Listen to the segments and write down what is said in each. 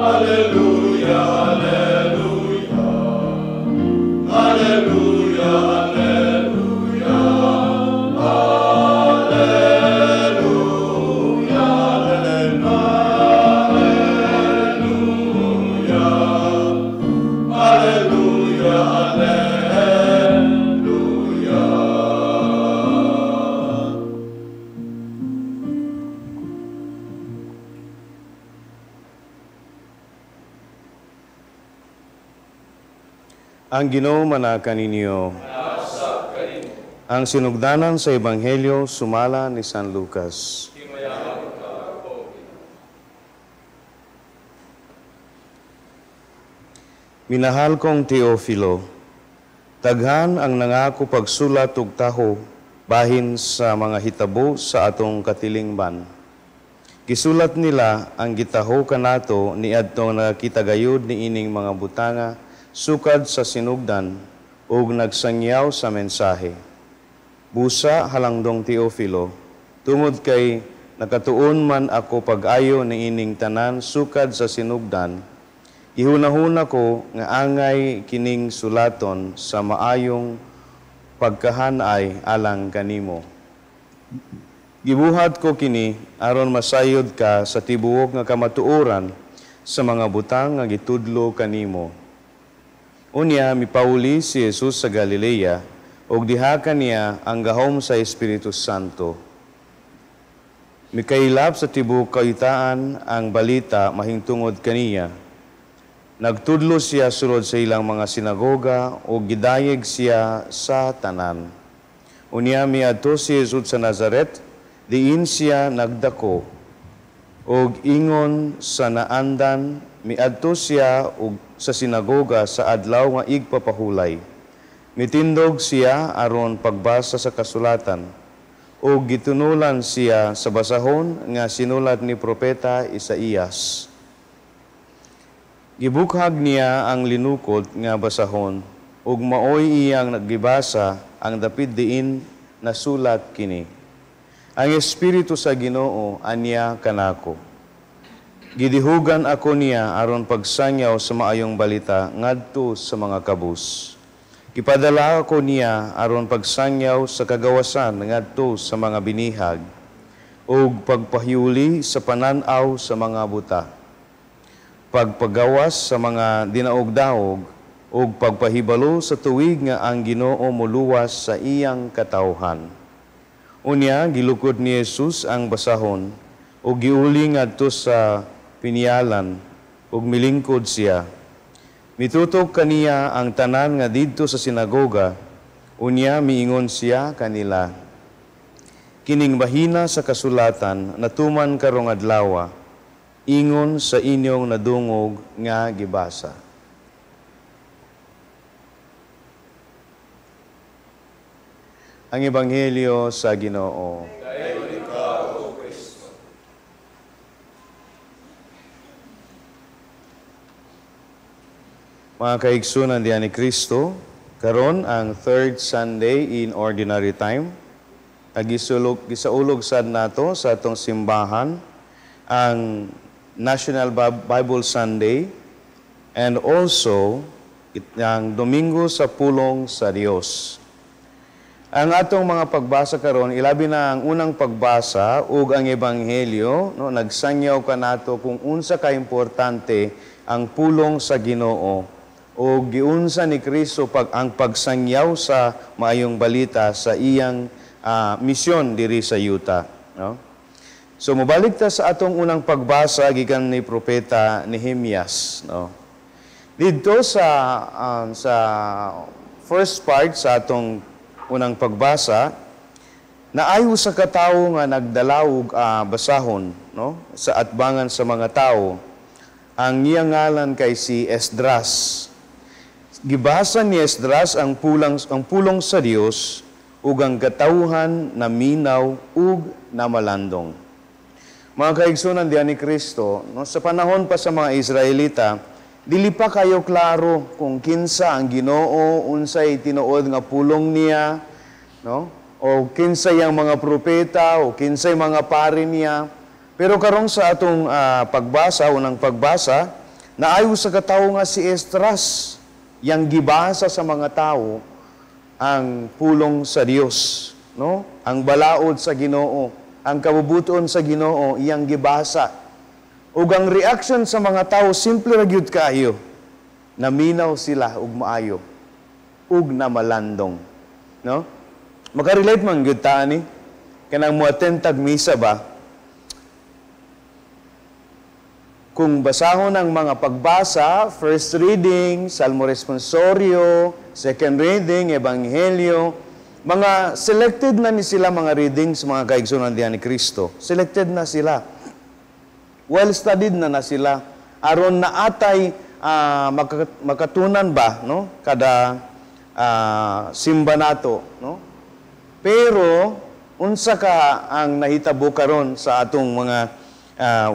Alleluia, alleluia. Alleluia, alleluia. Alleluia, alleluia. Alleluia, alleluia. Ang Ginoo manaka ninyo. Ang sinugdanan sa Ebanghelyo sumala ni San Lucas. Minahal kong Teofilo, daghan ang nangako pagsulat ug taho bahin sa mga hitabo sa atong katilingban. Gisulat nila ang gitaho kanato niadtong nakita gayud niining mga butanga sukad sa sinugdan ug nagsangyaw sa mensahe. Busa halangdong Teofilo, tungod kay nakatuon man ako pag-ayo niining tanan sukad sa sinugdan, gihunahuna ko nga angay kining sulaton sa maayong pagkahanay alang kanimo. Gibuhat ko kini aron masayod ka sa tibuok nga kamatuoran sa mga butang nga gitudlo kanimo. Unya mipauli si Jesus sa Galilea ug diha kaniya ang gahom sa Espiritu Santo. Mikaylap sa tibuok kahitaan ang balita mahingtungod kaniya. Nagtudlo siya sulod sa ilang mga sinagoga ug gidayeg siya sa tanan. Unya miadto si Jesus sa Nazaret, diin siya nagdako. Ug ingon sa naandan, miadto siya og sa sinagoga sa adlaw nga igpapahulay. Mitindog siya aron pagbasa sa kasulatan, ug gitunulan siya sa basahon nga sinulat ni Propeta Isaías. Gibukhag niya ang linukot nga basahon, ug maoy iyang naggibasa ang dapit diin nasulat kini. Ang Espiritu sa Ginoo anya kanako. Gidihugan ako niya aron pagsangyaw sa maayong balita ngadto sa mga kabus. Gipadala ako niya aron pagsangyaw sa kagawasan ngadto sa mga binihag ug pagpahiuli sa panan-aw sa mga buta, pagpagawas sa mga dinaog-daog ug pagpahibalo sa tuig nga ang Ginoo moluwas sa iyang katawhan. Unya gilukod ni Jesus ang basahon ug giuli ngadto sa pinialan ug milingkod siya. Mitutok kaniya ang tanan nga didto sa sinagoga, unya miingon siya kanila. Kining bahina sa kasulatan natuman karong adlawa, ingon sa inyong nadungog nga gibasa. Ang Ebanghelyo sa Ginoo. Mga kaigsunan diyan ni Kristo, karon ang third Sunday in Ordinary Time. Gisaulog sad nato sa atong simbahan ang National Bible Sunday and also ang Domingo sa Pulong sa Dios. Ang atong mga pagbasa karon, ilabi na ang unang pagbasa ug ang Ebanghelyo, no, nagsangyaw kanato kung unsa ka importante ang pulong sa Ginoo o giunsa ni Kristo ang pagsangyaw sa maayong balita sa iyang misyon diri sa yuta, no? So mobalik ta sa atong unang pagbasa gikan ni Propeta Nehemias, no? Didto sa first part sa atong unang pagbasa, naayo sa katawo nga nagdalawog basahon, no, sa atbangan sa mga tawo. Ang iyang ngalan kay si Esdras. Gibasa ni Esdras ang pulong sa Dios ug ang katawhan naminaw ug namalandong. Mga kaigsunan diyan ni Kristo, no, sa panahon pa sa mga Israelita, dili pa kayo klaro kung kinsa ang Ginoo, unsay tinuod nga pulong niya, no? O kinsay ang mga propeta, o kinsay mga pari niya. Pero karong sa atong pagbasa, unang pagbasa, Naay usa ka tawo nga si Esdras, yang gibasa sa mga tawo ang pulong sa Dios, no? Ang balaod sa Ginoo, ang kabubuton sa Ginoo iyang gibasa. Ug ang reaction sa mga tawo simple ra gyud kaayo. Naminaw sila og maayo ug namalandong, no? Makarelate man gyud ta ani kanang mo-attend tag misa ba? Kung basahon ang mga pagbasa, first reading, Salmo Responsorio, second reading, Ebanghelyo, mga selected na ni sila mga readings, mga kaigsunan diha ni Kristo. Selected na sila. Well-studied na na sila. Aron na atay makatunan ba, no? Kada simba nato, no? Pero unsa ka ang nahitabo karon sa atong mga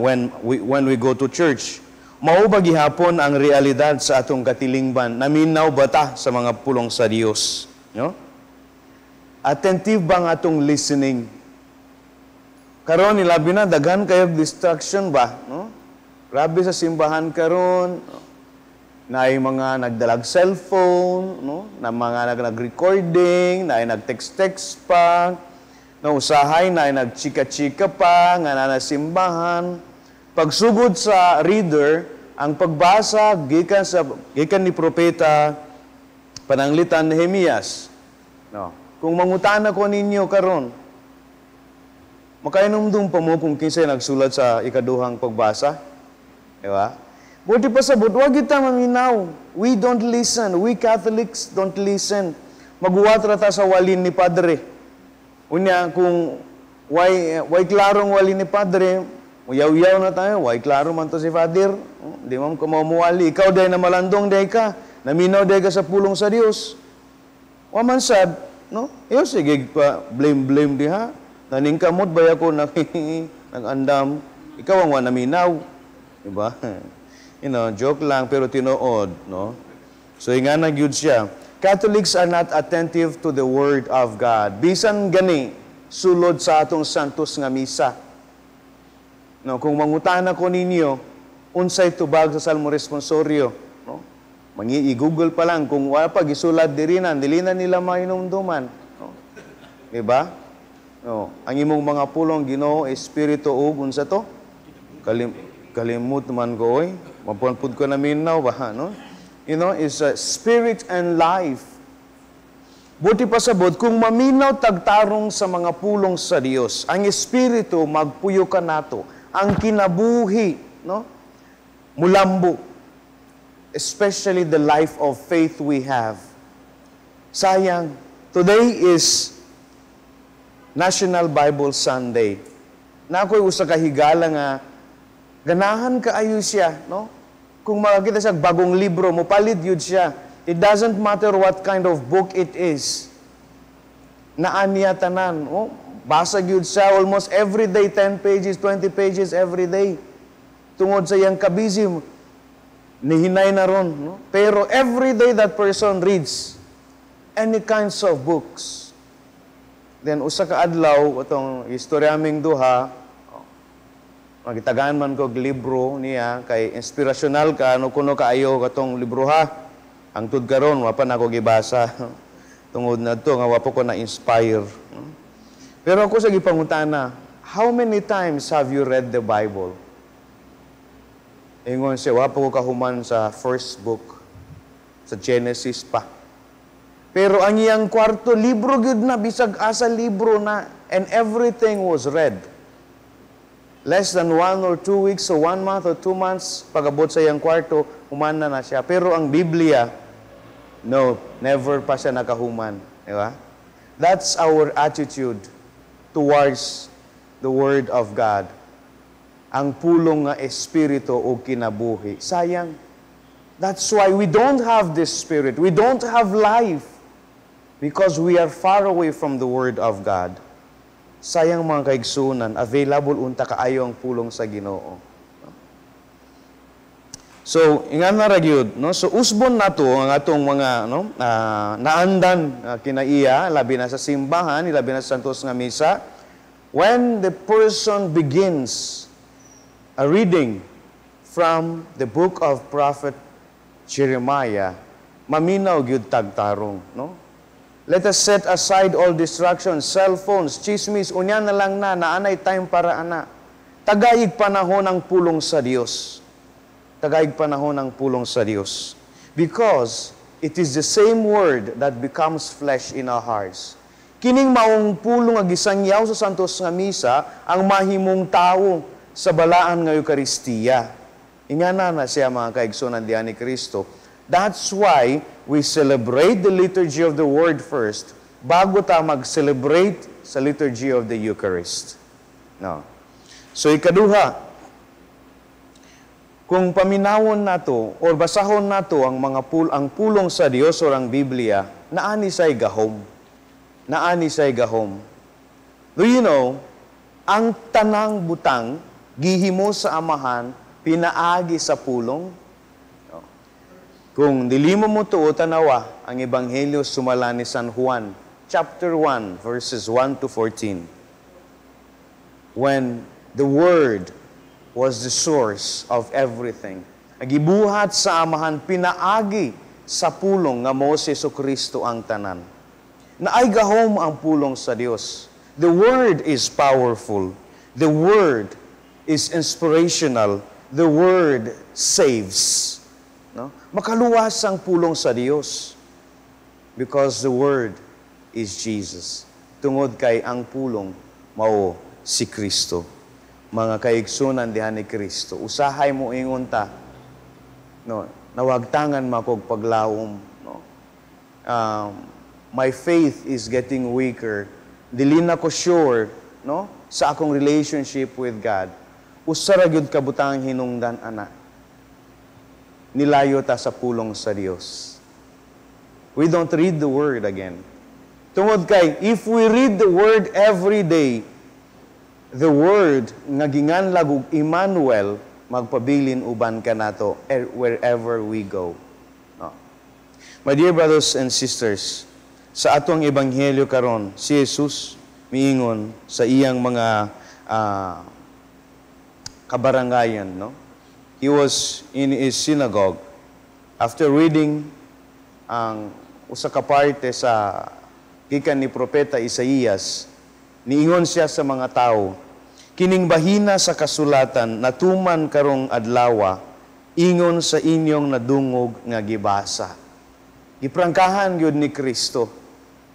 when we go to church? Mao ba gihapon ang realidad sa atong katilingban? Naminaw ba ta sa mga pulong sa Dios, no? Attentive ba ang atong listening? Karon ilabi na daghan kayo distraction ba, no? Grabe sa simbahan karon, no? Naay mga nagdalag cellphone, no? Na mga nag-recording, naay nag-text-text pa, no, usahay naay nagchika-chika pa nga naa simbahan. Pagsugod sa reader, ang pagbasa gikan ni propeta pananglitan Nehemias. No. Kung mangutana ko ninyo karon, makainumdum pa mo kung kinsay nagsulat sa ikaduhang pagbasa? Di ba? Buti pa sabot, wag kita maminaw. We don't listen. We Catholics don't listen. Maguwat ra ta sa walin ni Padre. Unya, kung way klarong walin ni Padre, muyaw-yaw na tayo, way klaro man to si Father. Di man ko mamuwali. Ikaw day na malandong day ka. Naminaw day ka sa pulong sa Dios. Wa man sad, no? Iyo sige pa blame blame diha. Naningkamot ba ako nag-andam? Ikaw ang wa naminaw. Diba? Joke lang pero tinuod, no? So ingana gyud siya. Catholics are not attentive to the word of God. Bisan gani sulod sa atong santos nga misa. No, kung mangutana ko ninyo unsay tubag sa Salmo Responsorio, no? Mangi i-Google pa lang kung wala pa gisulat diri na, dili na nila mainumduman, no? Di ba? No, ang imong mga pulong, Ginoo, espiritu ug unsa to? Kalimut man ko oy. Mapuan ko na minaw ba, no? Is a spirit and life. Buti pa sabot, kung maminaw tagtarong sa mga pulong sa Dios, ang espiritu magpuyo ka nato, ang kinabuhi, no? Mulambo. Especially the life of faith we have. Sayang, today is National Bible Sunday. Na ako'y usa ka higala nga ganahan kaayo siya, no? Kung makakita siya bagong libro, mopalit yun siya. It doesn't matter what kind of book it is. Naa niya tanan, oh, basa gyud siya almost every day, 10 pages, 20 pages every day. Tungod sa iyang kabisi, nihinay na ron. No? Pero every day that person reads any kinds of books. Then usa ka adlaw atong istorya aming duha, magitagaan man ko og libro niya kay inspirational ka ano kuno kaayo katong libro ha. Hangtod karon wa pa nako gibasa. Tungod na to nga wa pa ko na-inspire. Pero ako sa gipangutana, "How many times have you read the Bible?" Ingon siya, "Wa pa ko kahuman sa first book, sa Genesis pa." Pero ang iyang kwarto, libro gyud na, bisag asa libro na, and everything was read. Less than 1 or 2 weeks, so 1 month or 2 months, pag-abot sa iyang kwarto, human na na siya. Pero ang Biblia, no, never pa siya nakahuman. Di ba? That's our attitude towards the Word of God. Ang pulong nga espiritu o kinabuhi. Sayang. That's why we don't have this spirit. We don't have life. Because we are far away from the Word of God. Sayang, mga kaigsunan, available unta kaayo ang pulong sa Ginoo. So, ingan na ra gyud, no? So usbon nato ang atong mga, no, naandan kinaiya, labi na sa simbahan, labi na sa santos nga misa. When the person begins a reading from the book of Prophet Jeremiah, maminaw gyud tag tarong, no? Let us set aside all distractions, cell phones, chismis, unya na lang na, naanay time para ana. Tagaig panahon ang pulong sa Dios. Tagaig panahon ang pulong sa Dios. Because it is the same word that becomes flesh in our hearts. Kining maong pulong nga gisangyaw sa Santos nga Misa ang mahimong tawo sa balaan nga Eukaristiya. Ingana na siya, mga kaigsunan diha ni Kristo. That's why we celebrate the liturgy of the Word first bago ta mag-celebrate sa liturgy of the Eucharist. No. So ikaduha, kung paminawon nato or basahon nato ang pulong sa Dios or ang Biblia, naani say gahom. Naani say gahom. Do you know, ang tanang butang gihimo sa Amahan pinaagi sa pulong? No. Kung dili mo motuo, tanawa ang Ebanghelyo sumala ni San Juan, chapter 1, verses 1 to 14. When the Word was the source of everything. Nagibuhat sa Amahan pinaagi sa pulong nga mao si Kristo ang tanan. Naay gahom ang pulong sa Dios. The Word is powerful. The Word is inspirational. The Word saves. No? Makaluwas ang pulong sa Dios because the Word is Jesus. Tungod kay ang pulong mao si Kristo. Mga kaigsunan diha ni Kristo, usahay mo ingon ta, no, nawagtangan makog paglaom, no. My faith is getting weaker. Dili na ko sure, no, sa akong relationship with God. Usa ra gyud ka butang hinungdan ana. Nilayo ta sa pulong sa Dios. We don't read the Word again. Tungod kay, if we read the Word every day, the Word nga ginganlag og Emmanuel magpabilin uban kanato wherever we go. No. My dear brothers and sisters, sa atong ebanghelyo karon, si Jesus miingon sa iyang mga kabarangayan, no? He was in his synagogue after reading ang usa ka parte sa gikan ni propeta Isaías. Niingon siya sa mga tao, "Kining bahina sa kasulatan natuman karong adlawa ingon sa inyong nadungog nga gibasa." Giprangkahan gyud ni Kristo,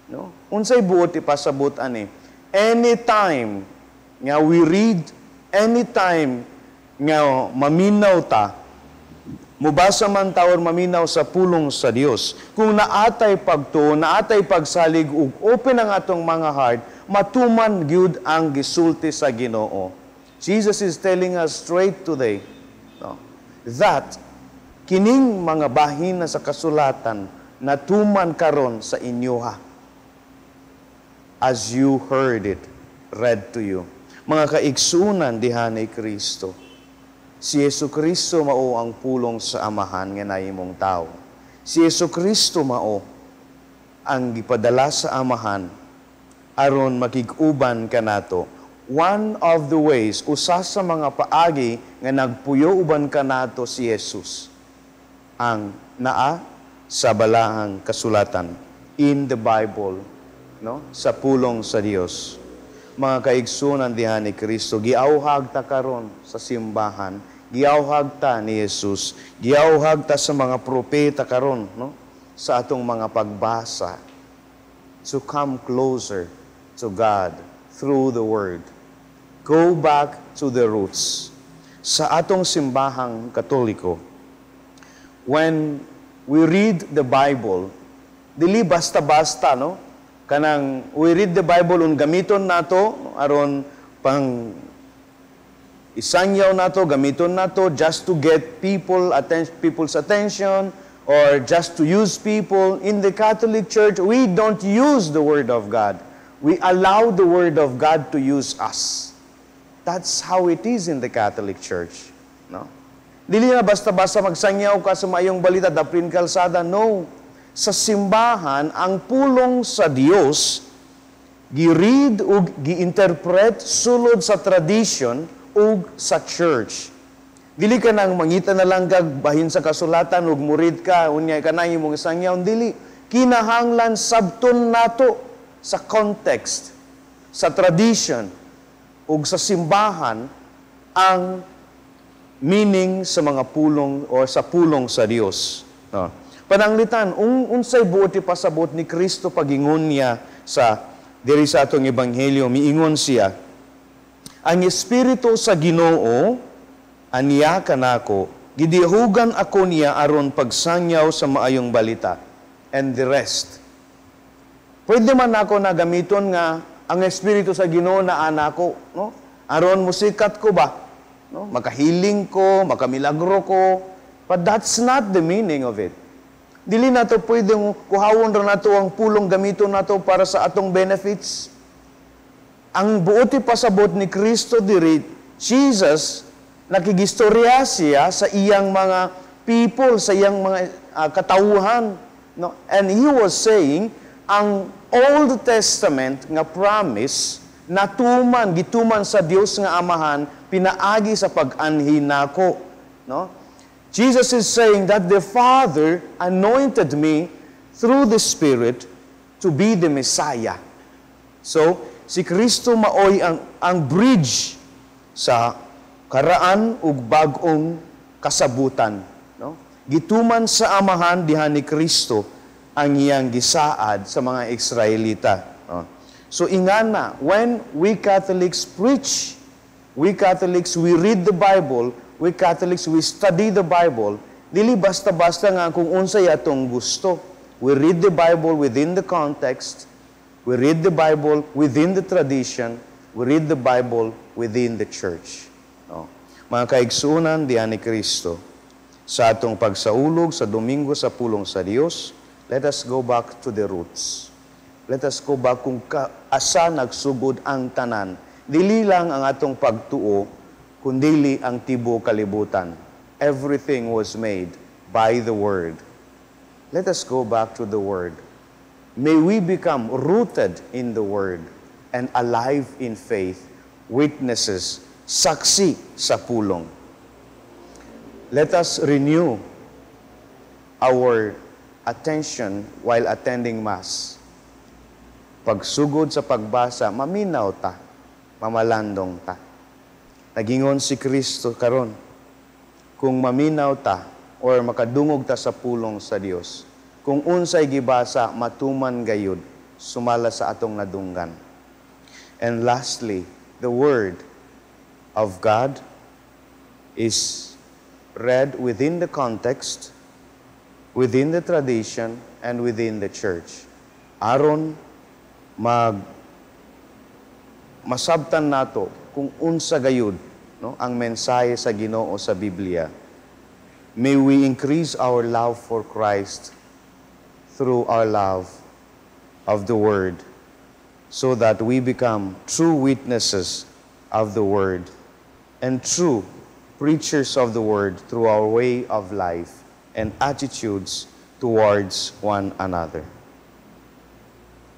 no? Unsay buot ipasabot ani? Anytime nga we read, anytime nga maminaw ta, mubasa man ta or maminaw sa pulong sa Dios, kung naatay pagtuo, naatay pagsalig ug open ang atong mga heart, matuman gyud ang gisulti sa Ginoo. Jesus is telling us straight today, no, that kining mga bahina sa kasulatan natuman karon sa inyoha as you heard it read to you. Mga kaigsunan diha ni Kristo, si Yesu Kristo mao ang pulong sa Amahan nga nahimong tao. Si Yesu Kristo mao ang gipadala sa Amahan aron makig-uban kanato. One of the ways, usa sa mga paagi nga nagpuyo uban kanato si Jesus, ang naa sa balahang kasulatan, in the Bible, no? Sa pulong sa Dios. Mga kaigsunan diha ni Kristo, giawhag ta karon sa simbahan, giawhag ta ni Jesus, giawhag ta sa mga propeta karon, no? Sa atong mga pagbasa, to come closer to God through the Word. Go back to the roots. Sa atong simbahang Katoliko, when we read the Bible, dili basta-basta, no? Kanang we read the Bible un gamiton nato aron pang isangyaw nato, gamiton nato just to get people's attention or just to use people. In the Catholic Church, we don't use the Word of God. We allow the Word of God to use us. That's how it is in the Catholic Church. No? Dili na basta-basta magsangyaw ka sa maayong balita, daplin kalsada. No. Sa simbahan, ang pulong sa Dios gi-read ug gi-interpret sulod sa tradition ug sa church. Dili ka nang mangita na lang kag bahin sa kasulatan ug murid ka unya kanang imong sangyaw. Dili, kinahanglan sabton nato sa context, sa tradition ug sa simbahan ang meaning sa mga pulong or sa pulong sa Dios. No. Pananglitan, unsay buot ipasabot ni Kristo pagingon niya sa diri sa atong ebanghelyo? Miingon siya, "Ang espiritu sa Ginoo aniya kanako, gidihugan ako niya aron pagsangyaw sa maayong balita," and the rest. Pwede man ako na gamiton nga ang espiritu sa Ginoo na anako, no? Aron musikat ko ba? No? Makahiling ko, makamilagro ko. But that's not the meaning of it. Dili nato pwedeng kuhawon ra nato ang pulong, gamiton nato para sa atong benefits. Ang buot ipasabot ni Kristo diri, Jesus, nakigistorya siya sa iyang mga people, sa iyang mga katawhan. No? And he was saying, ang Old Testament nga promise natuman, gituman sa Dios nga Amahan pinaagi sa pag-anhi nako. No? Jesus is saying that the Father anointed me through the Spirit to be the Messiah. So, si Kristo maoy ang bridge sa karaan ug bag-ong kasabutan, no? Gituman sa Amahan diha ni Kristo ang iyang gisaad sa mga Israelita, no? So ingana, when we Catholics preach, we Catholics, we read the Bible, we Catholics, we study the Bible, dili basta-basta nga kung unsay atong gusto. We read the Bible within the context, we read the Bible within the tradition, we read the Bible within the church. No? Mga kaigsuonan diha ni Kristo, sa atong pagsaulog sa Domingo sa Pulong sa Dios, let us go back to the roots. Let us go back kung asa nagsugod ang tanan. Dili lang ang atong pagtuo, kundili ang tibuok kalibutan. Everything was made by the Word. Let us go back to the Word. May we become rooted in the Word and alive in faith, witnesses, saksi sa pulong. Let us renew our attention while attending Mass. Pagsugod sa pagbasa, maminaw ta, mamalandong ta. Nagingon si Kristo karon, kung maminaw ta or makadungog ta sa pulong sa Dios, kung unsay gibasa, matuman gayud sumala sa atong nadunggan. And lastly, the Word of God is read within the context, within the tradition, and within the church. Aron mag masabtan nato kung unsa gayud, no, ang mensahe sa Ginoo sa Biblia. May we increase our love for Christ through our love of the Word, so that we become true witnesses of the Word and true preachers of the Word through our way of life and attitudes towards one another.